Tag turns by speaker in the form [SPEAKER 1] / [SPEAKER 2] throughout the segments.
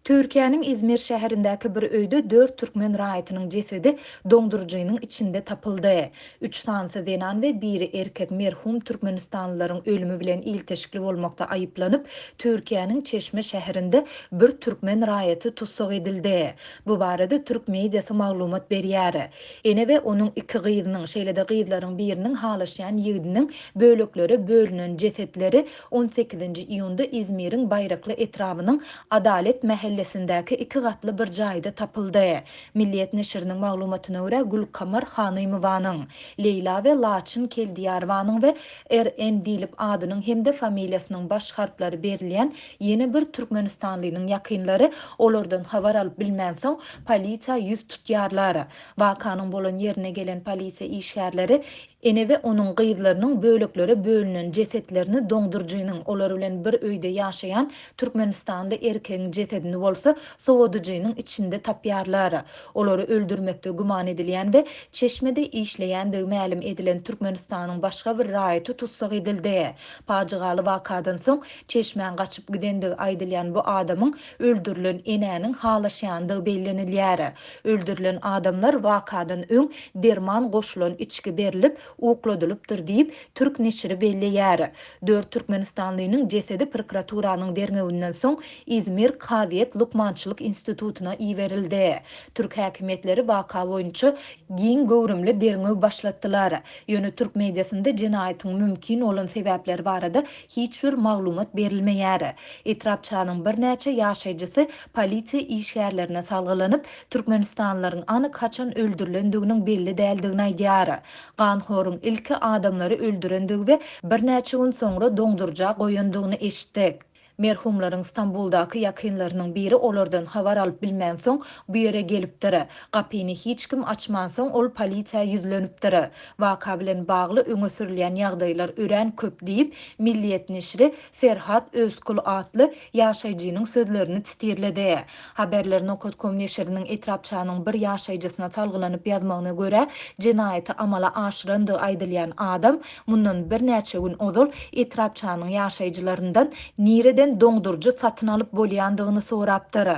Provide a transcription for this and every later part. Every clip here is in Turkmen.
[SPEAKER 1] Türkiýäniň Izmir şäherindäki bir öýde dört türkmen raýatynyň jesedi doňduryjynyň içinde tapyldy. Üç sanysy zenan we biri erkek merhum türkmenistanlylaryň ölümi bilen ilteşikli bolmakda aýyplanyp, Türkiýäniň Çeşme şäherinde bir türkmen raýaty tussag edildi. Bu barada türk mediasy maglumat berýär. Ene we onuň iki gyzynyň, şeýle-de gyzlaryň biriniň halaşýan ýigidiniň böleklere bölünen jesetleri On sekizinji iýunda Izmiriň Baýrakly etrabynyň Adalet mähellesindäki iki gatly bir jaýda tapyldy. Milliýet neşiriniň maglumatyna görä, Gülkamar Hanymowanyň, Leýla we Laçyn Keldiýarowanyň we RN diýlip adynyň hem-de familiýasynyň baş harplary berilýän ýene bir türkmenistanlynyň ýakynlary olardan habar alyp bilmänsoň, polisiýa ýüz tutýarlar. Wakanyň bolan ýerine gelen polisiýa işgärleri Ene we onuň gyzlarynyň böleklere bölünen jesetlerini doňduryjynyň, olar bilen bir öýde ýaşaýan türkmenistanly erkegiň jesedini bolsa sowadyjynyň içinde tapýarlar. Olary öldürmekde güman edilýän we çeşmede işleýändigi mälim edilen Türkmenistanyň başga bir raýaty tussag edildi. Pajygaly wakadan soň çeşmä gaçyp gidendigi aýdylýan bu adamyň öldürilen enäniň halaşýandygy bellenilýär. Öldürilen adamlar wakadan öň derman goşulan içgi berlip, ukladylypdyr diýip, türk neşiri belleýär. Dört türkmenistanlynyň jesedi prokuraturanyň derňewinden soň Izmir kazyýet lukmançylyk institutyna iberildi. Türk häkimiýetleri waka boýunça giň göwrümli derňew başlatdylar. Ýöne türk mediasynda jenaýatyň mümkin bolan sebäpleri barada hiç bir maglumat berilmeýär. Etrapçanyň birnäçe ýaşaýjysy polisiýa işgärlerine salgylanyp, türkmenistanlylaryň anyk haçan öldürilendiginiň belli däldigini aýdýar. Ganhoryň ilki adamlary öldürendigi we birnäçe gün soňra doňduryja goýandygyny eşitdik. Merhumlaryň Stambuldaky ýakynlarynyň biri olardan habar alyp bilmänsoň, bu ýere gelipdir. Gapyny hiç kim açmansoň, ol polisiýa ýüzlenipdir. Waka bilen bagly öňe sürülýän ýagdaýlar örän köp diýip, Milliýet neşiri Ferhat Özkul atly ýaşaýjynyň sözlerini titirledi. Haberler nokat kom neşiriniň etrapçanyň bir ýaşaýjysyna salgylanyp ýazmagyna görä, jenaýaty amala aşyrandygy aýdylýan adam mundan birnäçe gün ozal etrapçanyň ýaşaýjylaryndan nireden doňduryjy satyn alyp bolýandygyny sorapdyr.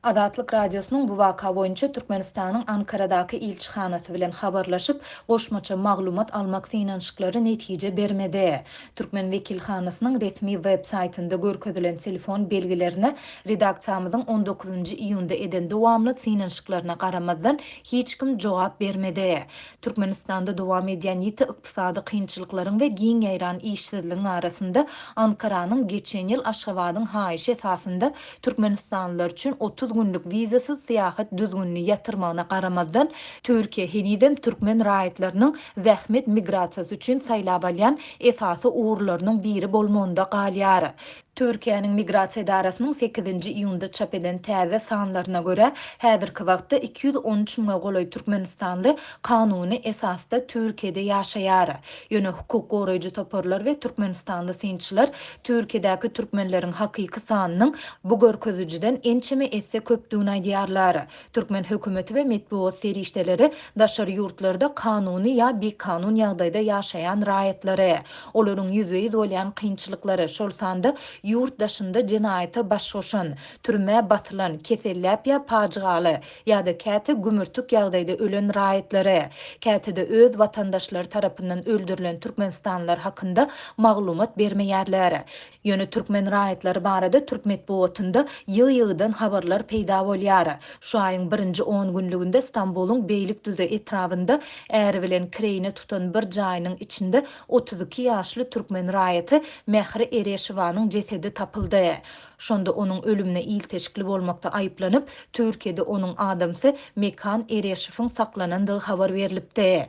[SPEAKER 1] Azatlyk Radiosynyň bu waka boýunça Türkmenistanyň Ankaradaky ilçihanasy bilen habarlaşyp, goşmaça maglumat almak synanyşyklary netije bermedi. Türkmen wekilhanasynyň resmi web saýtynda görkezilen telefon belgilerine redaksiýamyzyň on dokuzynjy iýunda eden dowamly synanyşyklaryna garamazdan, hiç kim jogap bermedi. Türkmenistanda dowam edýän ýiti ykdysady kynçylyklaryň we giň ýaýran işsizligiň arasynda Ankaranyň geçen ýyl Aşgabadyň haýyşy esasynda türkmenistanlylar üçin 30 günlük wizasyz syýahat düzgünini ýatyrmagyna garamazdan, Türkiýe henizem türkmen raýatlarynyň zähmet migrasiýasy üçin saýlap alýan esasy ugurlarynyň biri bolmagynda galýar. Türkiýäniň Migrasiýa edarasynyň sekizinji iýunda çap eden täze sanlaryna görä, häzirki wagtda 213 müňe golaý türkmenistanly kanuny esasda Türkiýede ýaşaýar. Ýöne hukuk goraýjy toparlar we türkmenistanly synçylar Türkiýedäki türkmenleriň hakyky sanynyň bu görkezijiden ençeme esse köpdügini aýdýarlar. Türkmen hökümeti we metbugat serişdeleri daşary ýurtlarda kanuny ýa bikanun ýagdaýda ýaşaýan raýatlary, olaryň ýüzbe-ýüz bolýan kynçylyklary, şol sanda ýurt daşynda jenaýata baş goşan, türmä basylan, keselläp ýa pajygaly ýa-da käte gümürtik ýagdaýda ölen raýatlary, käte-de öz watandaşlary tarapyndan öldürilen türkmenistanlylar hakynda maglumat bermeýärler. Ýöne türkmen raýatlary barada türk metbugatynda ýygy-ýygydan habarlar peýda bolýar. Şu aýyň birinji on günlüginde Stambulyň Beýlikdüzi etrabynda äri bilen kireýine tutan bir jaýynyň içinde 32 ýaşly türkmen raýaty Mähri Ereşowanyň jesedi tapyldy. Şonda onuň ölümine ilteşikli bolmakda aýyplanyp, Türkiýede onuň adamsy Mekan Ereşowyň saklanandygy habar berlipdi.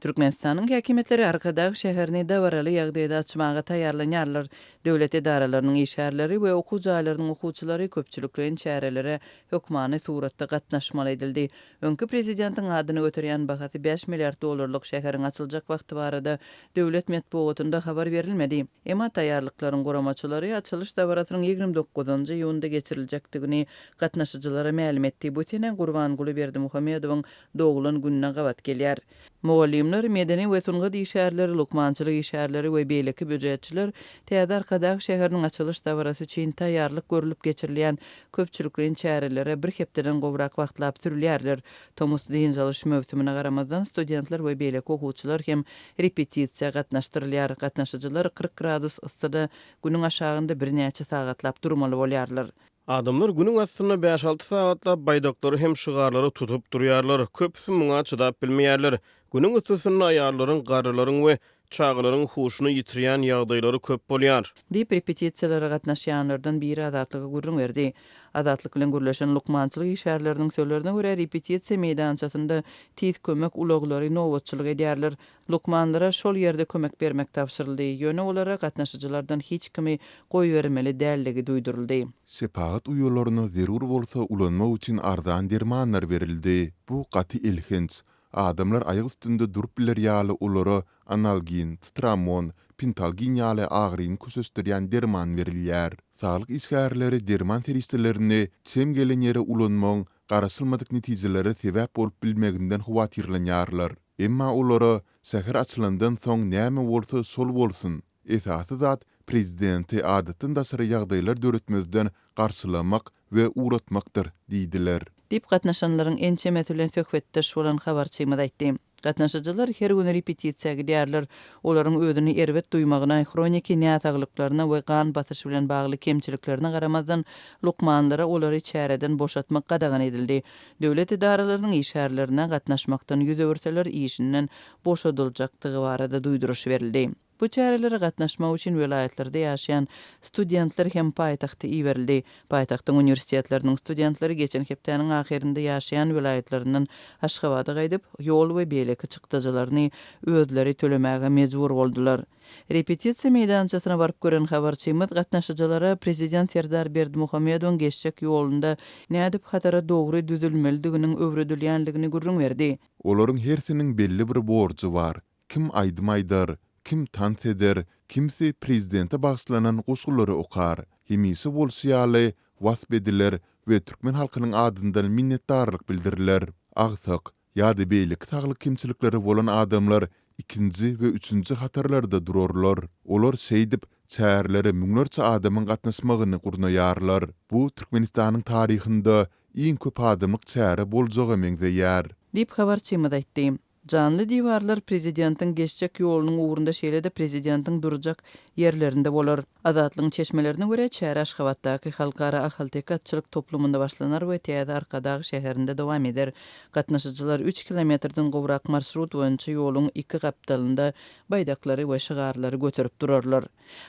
[SPEAKER 2] Türkmenistanyň häkimiýetleri Arkadag şäherini dabaraly ýagdaýda açmaga taýýarlanýarlar. Döwlet edaralarynyň işgärleri we okuw jaýlarynyň okuwçylary köpçülikleýin çärelere hökmany suratda gatnaşmaly edildi. Öňki prezidentiň adyny göterýän bahasy bäş milliard dollarlyk şäheriň açyljak wagty barada döwlet metbugatynda habar berilmedi. Emma taýýarlyklaryň guramaçylary açylyş dabarasynyň 29-njy iýunda geçiriljekdigini gatnaşyjylara mälim etdi. Bu sene Gurbanguly Berdimuhamedowyň doglan gününe gabat gelýär. Mugallymlar, medeni we sungat işgärleri, lukmançylyk işgärleri we beýleki býujetçiler täze Arkadag şäheriniň açylyş dabarasy üçin taýýarlyk görlüp geçirilýän köpçülikleýin çärelere bir hepdeden gowrak wagtlap sürülýärler. Tomus dynç alyş möwsümine garamazdan, studentler we beýleki okuwçylar hem repetisiýa gatnaşdyrylýar. Gatnaşyjylar 40 gradus yssyda günüň aşagynda birnäçe sagatlap durmaly bolýarlar.
[SPEAKER 3] Adamlar günüň astynda bäş-alty sagatlap baýdaklary hem şygarlary tutup durýarlar. Köpüsi muňa çydap bilmeýärler. Günüň yssysynda aýallaryň, garrylaryň we çagalaryň huşuny ýitirýän ýagdaýlary köp bolýar.
[SPEAKER 2] Diýip, repetisiýalara gatnaşýanlardan biri Azatlyga gürrüň berdi. Azatlyk bilen gürleşen lukmançylyk işgärleriniň sözlerine görä, repetisiýa meýdançasynda tiz kömek ulaglary nobatçylyk edýärler. Lukmanlara şol ýerde kömek bermek tabşyryldy, ýöne olara gatnaşyjylardan hiç kimi goýbermeli däldigi duýduryldy.
[SPEAKER 4] Şepagat uýalaryna zerur bolsa ulanmak üçin arzan dermanlar berildi. Bu gaty elhenç. Adamlar aýak üstünde durup biler ýaly olara analgin, sitramon, pentalgin ýaly agyryny köşeşdirýän derman berilýär. Saglyk işgärleri derman serişdelerini çem gelen ýere ulanmagyň garaşylmadyk netijelere sebäp bolup bilmeginden howatyrlanýarlar. Emma olara şäher açylandan soň näme bolsa şol bolsun, esasy zat prezidenti adatdan daşary ýagdaýlar döretmezden garşylamak we ugratmakdyr diýdiler.
[SPEAKER 2] Diýip, gatnaşanlaryň ençemesi bilen söhbetdeş bolan habarçymyz aýtdy. Gatnaşyjylar her gün repetisiýa gidýärler. Olaryň özüni erbet duýmagyna, hroniki näsaglyklaryna we gan basyşy bilen bagly kemçiliklerine garamazdan, lukmanlara olary çäreden boşatmak gadagan edildi. Döwlet edaralarynyň işgärlerine gatnaşmakdan ýüz öwürseler, işinden boşadyljakdygy barada duýduryş berildi. Bu çärelere gatnaşmak üçin welaýatlarda ýaşaýan studentler hem paýtagta iberildi. Paýtagtyň uniwersitetleriniň studentleri geçen hepdäniň ahyrynda ýaşaýan welaýatlaryndan Aşgabada gaýdyp, ýol we beýleki çykdajylaryny özleri tölemäge mejbur boldular. Repetisiýa meýdançasyna baryp gören habarçymyz gatnaşyjylara prezident Serdar Berdimuhamedowyň geçjek ýolunda nädip hatara dogry düzülmelidiginiň öwredilýändigini gürrüň berdi.
[SPEAKER 4] Olaryň hersiniň belli bir borjy bar. Kim aýdym aýdar, kim tans eder, kimsi prezidente bagyşlanan goşgulary okar. Hemişe bolşy ýaly, wasp ediler we türkmen halkynyň adyndan minnetdarlyk bildiriler. Agsak ýa-da beýleki saglyk kemçilikleri bolan adamlar ikinji we üçünji hatarlarda durarlar. Olar şeýdip, çärelere müňlerçe adamyň gatnaşmagyny gurnaýarlar. Bu Türkmenistanyň taryhynda iň köp adamlyk çäre boljaga meňzeýär.
[SPEAKER 2] Diýip, habarçymyz aýtdy. Janly diwarlar prezidentiň geçjek ýolunyň ugrunda şeýle-de prezidentiň durjak ýerlerinde bolar. Azatlygyň çeşmelerine görä, çäre Aşgabatdaky Halkara ahalteke atçylyk toplumynda başlanar we täze Arkadag şäherinde dowam eder. Gatnaşyjylar üç kilometrden gowrak marşrut boýunça ýoluň iki gapdalynda baýdaklary we şygarlary göterip durarlar.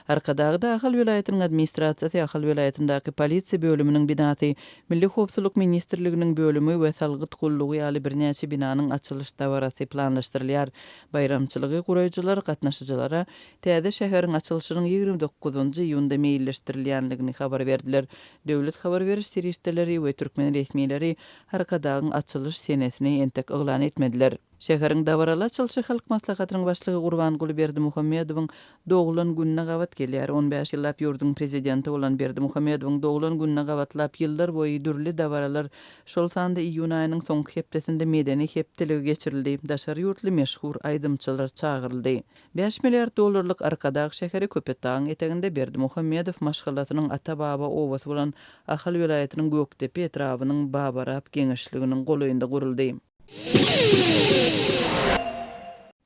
[SPEAKER 2] Arkadagda Ahal welaýatynyň administrasiýasy, Ahal welaýatyndaky polisiýa bölüminiň binasy, Milli howpsuzlyk ministrliginiň bölümi we salgyt gullugy ýaly birnäçe binanyň açylyş dabarasy planlaşdyrylýar. Baýramçylygy guraýjylar gatnaşyjylara täze şäheriň açylyşynyň 29 iýunda meýilleşdirilýändigini habar berdiler. Döwlet habar beriş serişdeleri we türkmen resmileri Arkadagyň açylyş senesini entek yglan etmediler. Şäheriň dabaraly açylyşy Halk Maslahatynyň Başlygy Gurbanguly Berdimuhamedowyň doglan gününe gabat gelýär. On bäş ýyllap ýurduň Prezidenti bolan Berdimuhamedowyň doglan gününe gabatlap ýyllar boýy dürli dabaralar, şol sanda iýun aýynyň soňky hepdesinde medeni hepdeligi geçirildi, daşary ýurtly meşhur aýdymçylar çagyryldy. Bäş milliard dollarlyk Arkadag şäheri Köpetdagyň eteginde Berdimuhamedow maşgalasynyň ata-baba obasy bolan Ahal welaýatynyň Gökdepe etrabynyň Babarap geňeşliginiň golaýynda guruldy.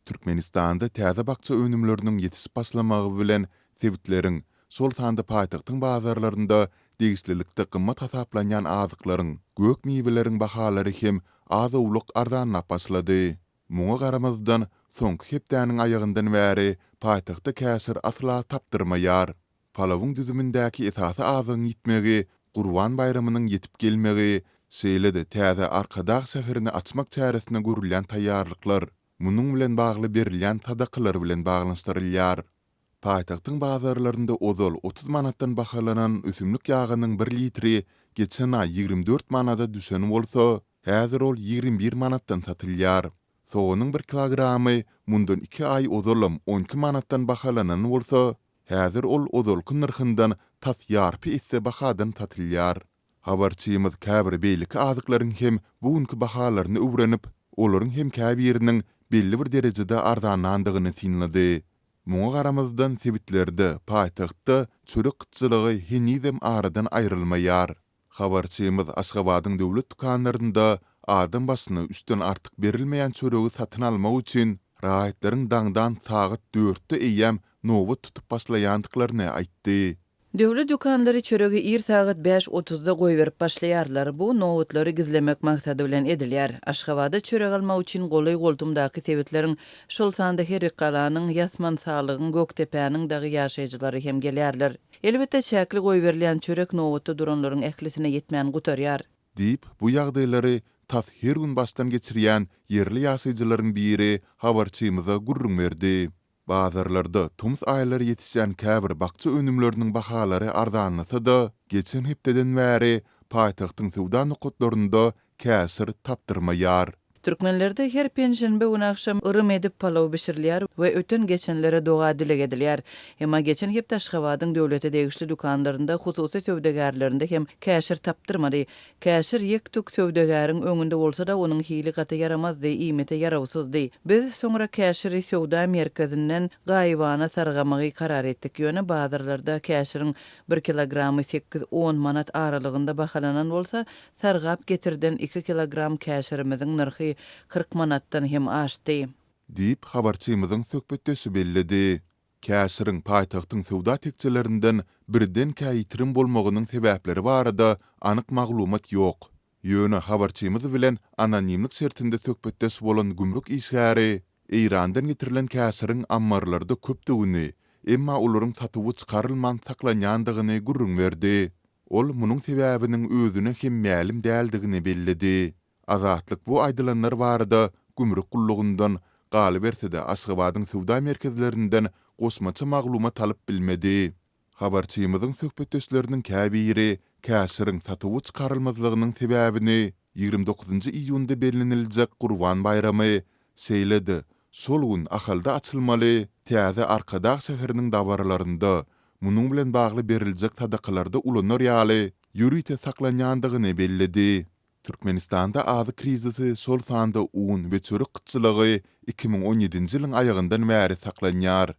[SPEAKER 4] Türkmenistanda täze bakja önümleriniň ýetişip başlamagy bilen, sebitleriň, şol sanda paýtagtyň bazarlarynda degişlilikde gymmat hasaplanýan azyklaryň, gök-miweleriň bahalary hem az-owlak arzanlap başlady. Muňa garamazdan, soňky hepdäniň aýagyndan bäri paýtagtda käşir asla tapdyrmaýar. Palawyň düzümindäki esasy azygyň ýitmegi, Gurban baýramynyň ýetip gelmegi, şeýle-de täze Arkadag şäherini açmak çäresine görülýän taýýarlyklar, munuň bilen bagly berilýän sadakalar bilen baglanyşdyrylýar. Paýtagtyň bazarlarynda ozal 30 manatdan bahalanan ösümlik ýagynyň bir litri geçen aý 24 manada düşen bolsa, häzir ol 21 manatdan satylýar. Soganyň bir kilogramy mundan iki aý ozalam on iki manatdan bahalanan bolsa, häzir ol ozalky nyrhyndan tas ýarpy esse bahadan satylýar. Habarçymyz käbir beýleki azyklaryň hem bu günki bahalaryny öwrenip, olaryň hem käbiriniň belli bir derejede arzanlandygyny synlady. Muňa garamazdan, sebitlerde, paýtagtda çörek gytçylygy henizem aradan aýrylmaýar. Habarçymyz Aşgabadyň döwlet dükanlarynda adam başyna üçden artyk berilmeýän çöregi satyn almak üçin raýatlaryň daňdan sagat dörtde eýýäm nobat tutup başlaýandyklaryny aýtdy.
[SPEAKER 2] Döwlet dükanlary çöregi ir sagat bäş otuzda goýberip başlaýarlar. Bu nobatlary gizlemek maksady bilen edilýär. Aşgabada çörek almak üçin golaý-goltumdaky sebitleriň, şol sanda Herrikgalanyň, Ýasmansalygyň, Gökdepäniň dagy ýaşaýjylary hem gelýärler. Elbetde, çäkli goýberilýän çörek nobatda duranlaryň ählisine ýetmän gutarýar.
[SPEAKER 4] Diýip, bu ýagdaýlary tas her gün başdan geçirýän ýerli ýaşaýjylaryň biri habarçymyza gürrüň berdi. Bazarlarda tomus aýlary ýetişýän käbir bakja önümleriniň bahalary arzanlasa-da, geçen hepdeden bäri paýtagtyň söwda nokatlarynda käşir tapdyrmaýar.
[SPEAKER 2] Türkmenlerde her penşenbe güni agşam yrym edip palaw bişirilýär we öten-geçenlere doga-dileg edilýär. Emma geçen hepde Aşgabadyň döwlete degişli dükanlarynda, hususy söwdagärlerinde hem käşir tapdyrmady. Käşir ýek-tük söwdagäriň öňünde bolsa-da, onuň hili gaty ýaramazdy, iýmite ýarawsyzdy. Biz soňra käşiri söwda merkezinden gaýybana sargamagy karar etdik. Ýöne bazarlarda käşiriň bir kilogramy sekiz-on manat aralygynda bahalanan bolsa, sargap getirden iki kilogram käşirimiziň nyrhy 40 manatdan hem aşdy.
[SPEAKER 4] Diýip, habarçymyzyň söhbetdeşi belledi. Käşiriň paýtagtyň söwda tekjelerinden birdenkä ýitirim bolmagynyň sebäpleri barada anyk maglumat ýok. Ýöne habarçymyz bilen anonimlik şertinde söhbetdeş bolan gümrük işgäri Eýrandan getirilen käşiriň ammarlarda köpdügini, emma olaryň satuwa çykarylman saklanýandygyny gürrüň berdi. Ol munuň sebäbiniň özüne hem mälim däldigini belledi. Azatlyk bu aýdylanlar barada gümrük gullugyndan, galyberse-de Aşgabadyň söwda merkezlerinden goşmaça maglumat alyp bilmedi. Habarçymyzyň söhbetdeşleriniň käbiri käşiriň satuwa çykarylmazlygynyň sebäbini 29 nji iýunda belleniljek Gurban baýramy, şeýle-de şol gün Ahalda açylmaly täze Arkadag şäheriniň dabaralarynda, munuň bilen bagly beriljek sadakalarda ulanar ýaly ýörite saklanýandygyny belledi. Türkmenistanda azyk krizisi, şol sanda un we çörek gytçylygy 2017-nji ýylyň aýagyndan bäri saklanýar.